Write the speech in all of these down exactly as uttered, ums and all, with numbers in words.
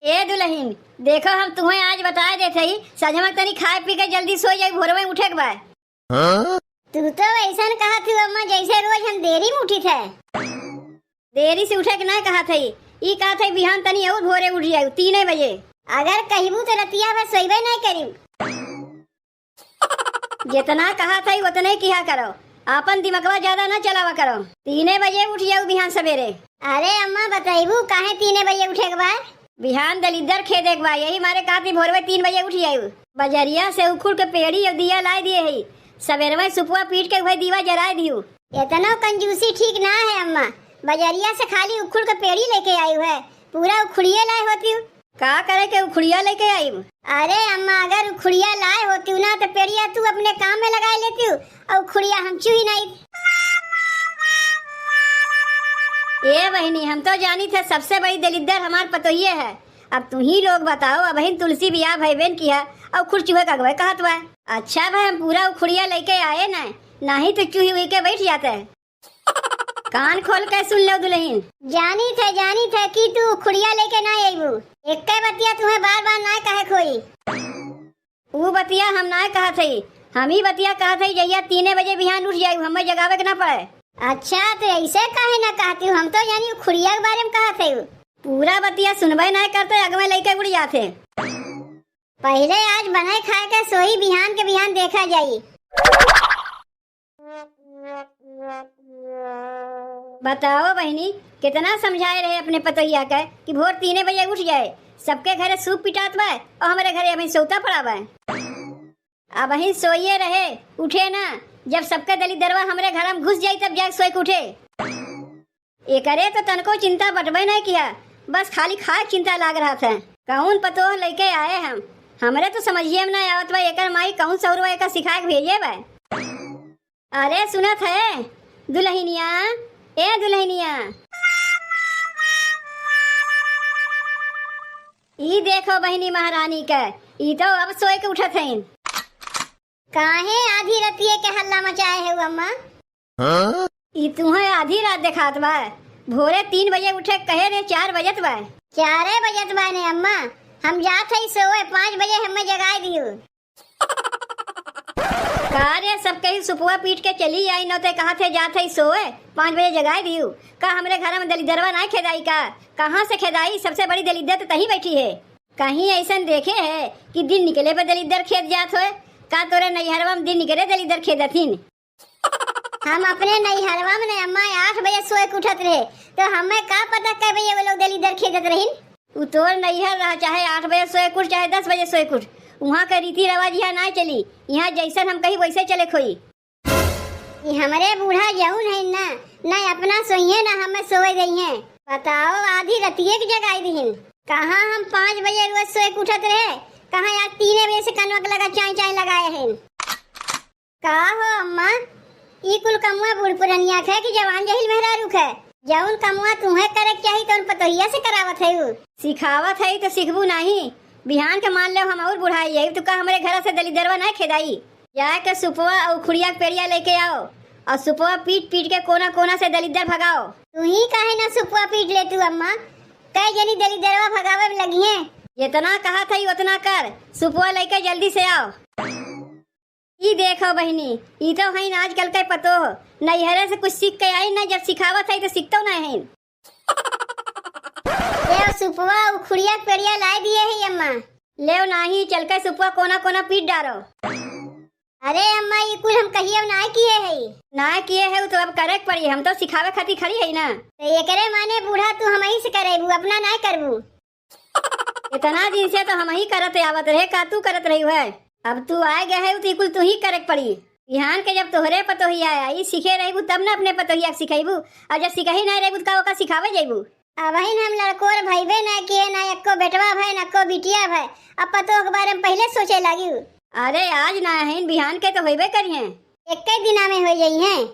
ए दुलहिन, देखो हम तुहैं आज बताए देत हई, सझमा तनी खाए पी के जल्दी सोइ जाई, भोरवे उठे के बा। हाँ? तू तो अइसन कहत हू अम्मा, जइसे रोज हम देरी में उठित है। देरी से उठे के नाहीं कहत हई, ई कहत हई बिहान तनी अउर भोरे उठ जाई, तीने बजे। अगर कहिबू तो रतिया भर सोइबे नाहीं करिब। जेतना कहत हई ओतने किहा करो, आपन दिमगवा ज्यादा न चलावा करो। तीने बजे उठ जाऊ बिहान सबेरे। अरे अम्मा, बतइबू काहे तीने बजे उठे के बा? बिहान दलिद्दर खेदे के बा, यही मारे कहत हई भोरवे तीन बजे उठ जाऊ। बजरिया से उखुड़ के पेड़ी अउर दिया लाइ दिहे हई, सबेरवे सुपवा पीट के उहै दिवा जराइ दिहू। एतनो कंजूसी ठीक ना है अम्मा, बजरिया से खाली उखुड़ के पेड़ी लइके आइउ है, पूरा उखुड़िए लाए होतिउ। का करे के उखुड़िया लइके आइब? अरे अम्मा, अगर उखुड़िया लाए होतिउ ना, तो पेड़िया तू अपने काम में लगाए लेतिउ, अउर उखुड़िया हम चुही नाहीं। ए बहिनी, हम तो जानित है सबसे बड़ी दलिद्दर हमार पतोहिए है। अब तुही लोग बताओ, अबहिन तुलसी बियाह भइबे न किहा, अउर उखुड़ चुहे का अगवे कहत बा। अच्छा भाई, हम पूरा उखुड़िया लइके आए ना, नाहीं तो चुही उही के बैठ जाते। कान खोल के सुन लेव दुलहिन। जानित है, जानित है कि तू उखुड़िया लइके ना अइबू। एक्के बतिया तुहैं बार बार ना कहे के होई। ऊ बतिया हम ना कहत हई, हम ई बतिया कहत हई जहिया तीने बजे बिहान उठ जाई, हमें जगावे के ना पड़े। अच्छा, तो अइसे काहे ना कहतिउ, हम तो जानी उखुड़िया के बारे में कहत हई। पूरा बतिया सुनबे ना करते, अगवे लइके उड़ जाते। पहिले आज बनाए खाए के सोई, बिहान के बिहान देखा जाई। बताओ बहिनी, केतना समझाए रहे अपने पतोहिया के कि भोर तीने बजे उठ जाए, सबके घरे सूप पिटात बा अउर हमरे घरे अबहिन सोता पड़ा बा। अबहिन सोइए रहे, उठे ना, जब सबके दलिदरवा हमरे घर में घुस जाई तब जाके सोए के उठे। एकरे तो तनको चिंता बटबे नहीं किया, बस खाली खाए के चिंता लाग रहत है। कौन पतोह लइके आए हम, हमरे तो समझिए में ना आवत बा, एकर माई कौन सौरवा एकर सिखाए के भेजे बा। अरे सुनत है दुलहिनिया, ए दुलहिनिया, ई देखो बहिनी महारानी के, ई तो अब सोए के उठत हईन। काहे आधी रतिये के हल्ला मचाए है अम्मा? हाँ? ई तुहे आधी रात देखात बा? भोरे तीन बजे उठे कहे रहे, चार बजत बा। चारे बजत बा ने अम्मा, हम जात हई सोए, पाँच बजे हमें जगाए दियो। का रे, सब कहीं सुपवा पीट के चली आई, नौते कहा थे जात हई सोए, पाँच बजे जगाए दियो। का हमरे घर में दलिदरवा ना खेदाई का? कहाँ से खेदाई? सबसे बड़ी दलिदर तो तहीं बैठी है। कहीं ऐसन देखे है कि दिन निकले पे दलिदर खेद जात होए? का तोरे नैहरवा में दिन निकले दलिदर खेदथिन? हम अपने नैहरवा में ने अम्मा आठ बजे सोए के उठत रहे, तो हमें का पता कै बजे वो लोग दलिदर खेदत रहिन? उ तोर नैहर रहा, चाहे आठ बजे सोए के उठ, चाहे दस बजे सोए के उठ, उहाँ के रीति रिवाज यहाँ ना चली। यहाँ जैसन हम कही वैसे चले खोई। ई हमरे बूढ़ा जौन है ना, ना अपना सोइहे ना हमें सोए दइहे। बताओ, आधी रतिये के जगाई दिहिन। कहाँ हम पाँच बजे रोज सोए के उठत रहे, कहाँ आज तीने बजे से कनवा के लगा चाई चाई लगाए हैं। का हो अम्मा, ई कुल कमुआ बूढ़ पुरनिया के कि जवान जहिल मेहरारू के? जौन कमुआ तुहे करे के चाही तौन पतोहिया से करावत है उ। सिखावत है तो सिखबू नाही, बिहान के मान लेव हम और बुढ़ाई जाई तो का हमरे घर से दलिदरवा ना खेदाई? जाए के सुपवा और खुड़िया के पेड़िया लेके आओ और सुपवा पीट पीट के कोना कोना से दलिदर भगाओ। तू ही काहे ना सुपवा पीट ले तू अम्मा, कई जनी दलिदरवा भगावे में लगी हैं। जितना कहा था उतना कर, सुपवा लेके जल्दी से आओ। ई देखो बहिनी, ई तो हईन आजकल के पतोह, नैहरे से कुछ सीख के आई ना, जब सिखावत है तो सीखतो ना हईन। लेव सुपवा, उखुड़िया पेड़िया लाए दिए है अम्मा। लेव नाही, चल के सुपवा कोना कोना पीट डारो। अरे अम्मा, ई कुल हम कहियो ना किए है। ना किए है तो अब करे के पड़ी, हम तो सिखावे खातिर खड़ी है ना। तो एकरे माने बूढ़ा तू हम ही से करेबू, अपना ना करबू। इतना दिन से तो हम ही करत आवत रहे, का तू करत रही है? अब तू आए गए है, तो ई कुल तू ही करे के पड़ी। बिहान के जब तोहरे पतोहिया आई, सीखे रहबू तब ना अपने पतोहिया के सिखेबू, और जब सिखही ना रहबू, तो का ओका सिखावे जइबू? अबहिन हम लड़कोर भइबे ना किए, ना एक्को बेटवा भय, ना एक्को बिटिया भय। अब पतोह के बारे में पहले सोचे लागी। अरे आज ना है, बिहान के तो होइबे करी हैं। एक्के दिना में हो जाई हैं।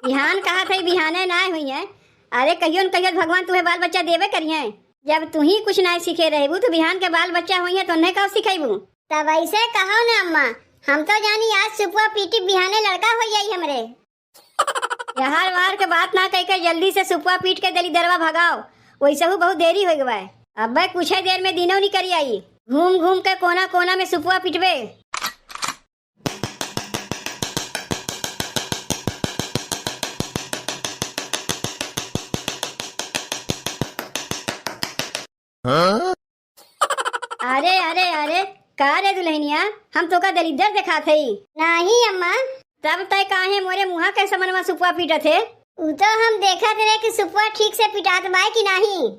बिहान कहा थे, बिहाने ना हुई है। अरे कहियो न कहियो भगवान तुहे बाल बच्चा देबे करिहे। जब तू ही कुछ ना सीखे रहबू तो बिहान के बाल बच्चा हुई है तो उन्हें का सिखेबू? तब ऐसे कहो ना अम्मा, हम तो जानी आज सुपुआ पीटी बिहाने लड़का हो जाई हमरे। यहार वार के बात ना कह के जल्दी से सुपुआ पीट के दलिदरवा भगाओ वैसहू बहुत देरी होइ गवा है। अब्बे कुछे देर में दिनौ निकरि आई। घूम घूम के कोना कोना में सुपवा पिटबे। अरे, अरे, अरे, का रे दुलहिनिया, हम तोका दलिद्दर देखात हई? नाहीं अम्मा। तब तै काहे मोरे मुँहा के समनवा सुपवा पीटत हे? उ तो हम देखत रहे कि सुपवा ठीक से पिटात बाय कि नाहीं।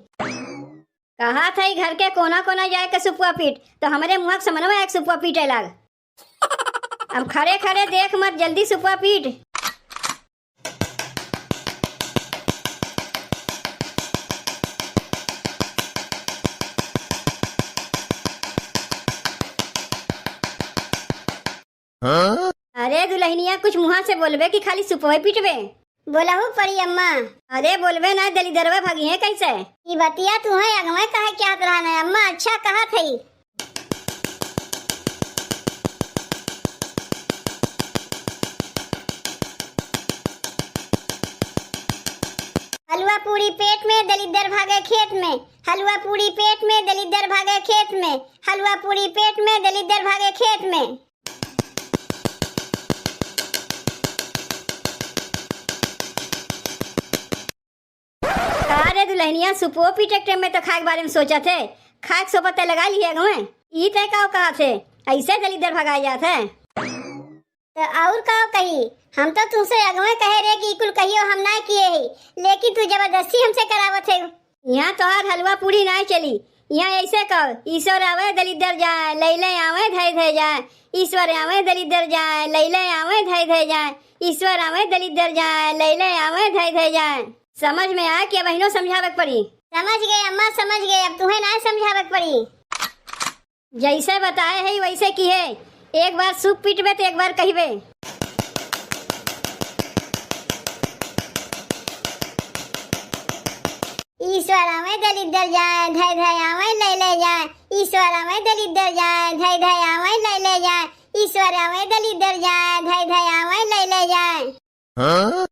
कहत हई घर के कोना कोना जाए के सुपवा पीट, तो हमरे मुँहा के समनवा एक सुपवा पीटे लाग। अब खड़े खड़े देख मत, जल्दी सुपवा पीट। अरे दुलहिनिया, कुछ मुँहा से बोलबे कि खाली सुपवे पीटबे? बोलहु पड़ी अम्मा। अरे बोलबे ना, दलिदरवा भगिहे कैसे? ई बतिया तुहे अगवे कहे के चाहत रहन है अम्मा, अच्छा कहत हई। हलवा पूड़ी पेट में, दलिद्दर भागे खेत में। हलवा पूड़ी पेट में, दलिद्दर भागे खेत में। हलवा पूड़ी पेट में, दलिद्दर भागे खेत में। का रे दुलहिनिया, सुपो पीटे के टेम में तो खाए के बारे में सोचत हे, खाए के सोपत तै लगा लिहे अगवे। ई तै काव कहत हे, ऐसे दलिद्दर भगाए जात हे। तो और काव कही, हम तो तुमसे अगवे कहे रहे कि ई कुल कहियो हम ना किए ही, लेकिन तू जबरदस्ती हमसे करावत हे। यहाँ तोहार हलवा पूड़ी ना चली, यहाँ ऐसे कहो, ईश्वर आवे दलिद्दर जाए, लैले आवे धै धै जाए। ईश्वर आवे दलिद्दर जाए, लैले आवे धै धै जाए। ईश्वर आवे दलिद्दर जाए, लैले आवे धै धै जाए। समझ में आए कि अबहिनो समझावे के पड़ी? समझ गए अम्मा, समझ गए, अब तुहे ना समझावे के पड़ी। जैसे बताए है वैसे किहे, एक बार सुप पीटबे तो एक बार कहिबे। ईश्वर आवे दलिद्दर जाए, धै धै आवे लैले जाए। ईश्वर आवे दलिद्दर जाए, धै धै आवे लैले जाए। ईश्वर आवे दलिद्दर जाए, धै धै आवे लैले जाए। हाँ?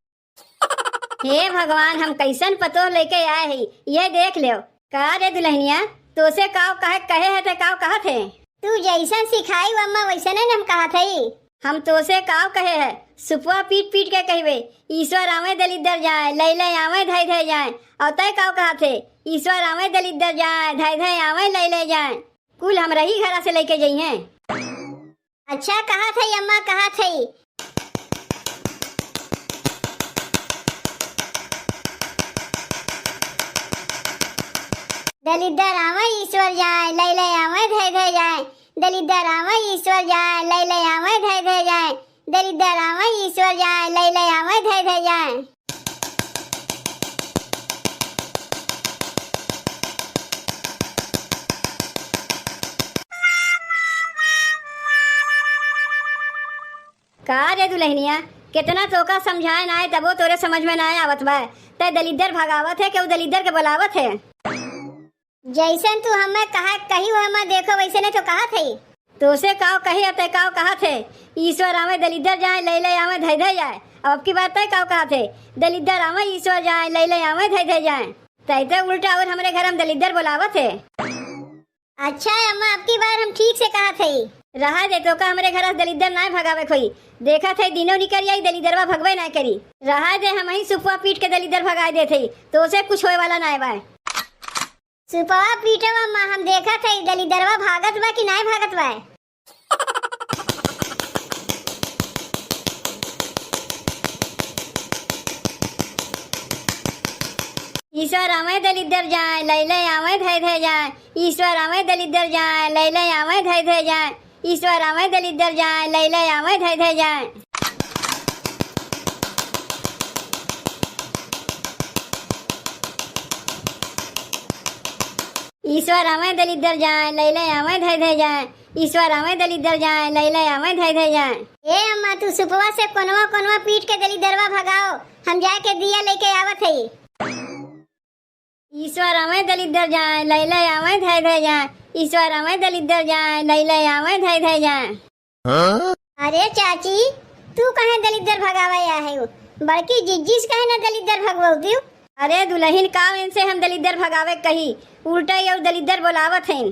हे भगवान, हम कैसन पतोह लेके आए हई, ये देख लेव। का रे दुलहिनिया, तोसे काव कहे, कहे है ते काव कहत है? तू जैसन सिखाई अम्मा वैसने न हम कहत हई। हम तोसे काव कहे है, सुपवा पीट पीट के कहिबे, ईश्वर आवे दलिद्दर जाए, लैले आवे धै धै जाए। और तै काव कहत है, ईश्वर आवे दलिद्दर जाए, धै धै आवे लैले जाए। कुल हमरा ही घरा से लेके जइहें। अच्छा कहत है अम्मा, कहत है। दलिद्दर आवे ईश्वर जाए, लैले आवे धै धै जाए। दलिद्दर आवे ईश्वर जाए, लैले आवे धै धै जाए। दलिद्दर आवे ईश्वर जाए, लैले आवे धै धै जाए। का रे दुलहिनिया, केतना तोका समझाए नाय, तबो तोरे समझ में नाय आवत बा। तै दलिद्दर भगावत है, केहू दलिद्दर के बोलावत है? जैसन तू हमें कहा, कही हमें देखो, वैसे नहीं तो कहत है। तोसे काव कही, अब तै काव कहत है? ईश्वर आवे दलिद्दर जाए, लैले आवे धै धै जाए। अब अब की बार तै काव कहत है? दलिद्दर आवे ईश्वर जाए, लैले आवे धै धै जाए। तै तो उल्टा और हमरे घर हम दलिद्दर बोलावत है। अच्छा अम्मा, अब की बार हम ठीक से कहत हई। रहा दे, तोका हमरे घर से दलिद्दर नाय भगावे खोई। देखत है दिनो निकल जाई, दलिद्दरवा भगवे नाय करी। रहा दे, हम ही सुपवा पीट के दलिद्दर भगाए देत हई, तोसे कुछ होए वाला नाय बाय। सुपवा पीटो अम्मा, हम देखत हई दलिद्दरवा भागत बा कि नाय भागत बा। ईश्वर आवे दलिद्दर जाए, लैले आवे धै धै जाए। ईश्वर आवे दलिद्दर जाए, लैले आवे धै धै जाए। ईश्वर आवे दलिद्दर जाए, लैले आवे धै धै जाए। ईश्वर आवे दलिद्दर जाए, लैले आवे धै धै जाए। ईश्वर आवे दलिद्दर जाए, लैले आवे धै धै जाए। ए अम्मा, तू सुपवा से कोनवा कोनवा पीट के दलिद्दरवा भगाओ, हम जाके दिया लेके आवत हई। ईश्वर आवे दलिद्दर जाए, लैले आवे धै धै जाए। ईश्वर आवे दलिद्दर जाए, लैले आवे धै धै जाए। अरे चाची, तू कहे दलिद्दर भगावे आए हो? बड़की जिज्जी से कहे ना दलिद्दर भगवती। अरे दुलहिन, का इनसे हम दलिद्दर भगावे कही, उल्टा ये दलिद्दर बोलावत हैं।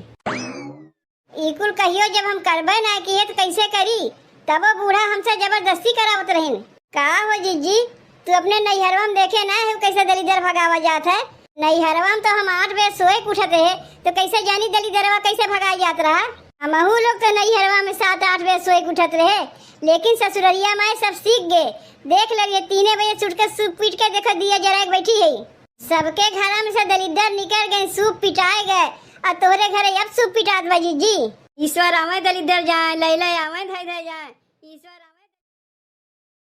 ई कुल कहियो जब हम करबे ना किहे त कैसे करी? तबो बूढ़ा हमसे जबरदस्ती करावत रहिन। का हो जिज्जी, तू अपने नैहरवा में देखे ना है कैसे दलिद्दर भगावा जात है? नैहरवा में तो हम आठ बजे सोए के उठत रहे, तो कैसे जानी दलिद्दरवा कैसे भगाई जात रहा? हमहू लोग तो नैहरवा में सात आठ बजे सोए के उठत रहे, लेकिन ससुररिया माए सब सीख गए। देख ले, ये तीने बजे से उठ के सूप पीट के देखो दिया जरा के बैठी है। सबके घर में से दलिद्दर निकल गए, सूप पिटाए गए, और तोहरे घरे अब सूप पिटात बा जिज्जी। ईश्वर आवे दलिद्दर जाए, लैले आवे धै धै जाए। ईश्वर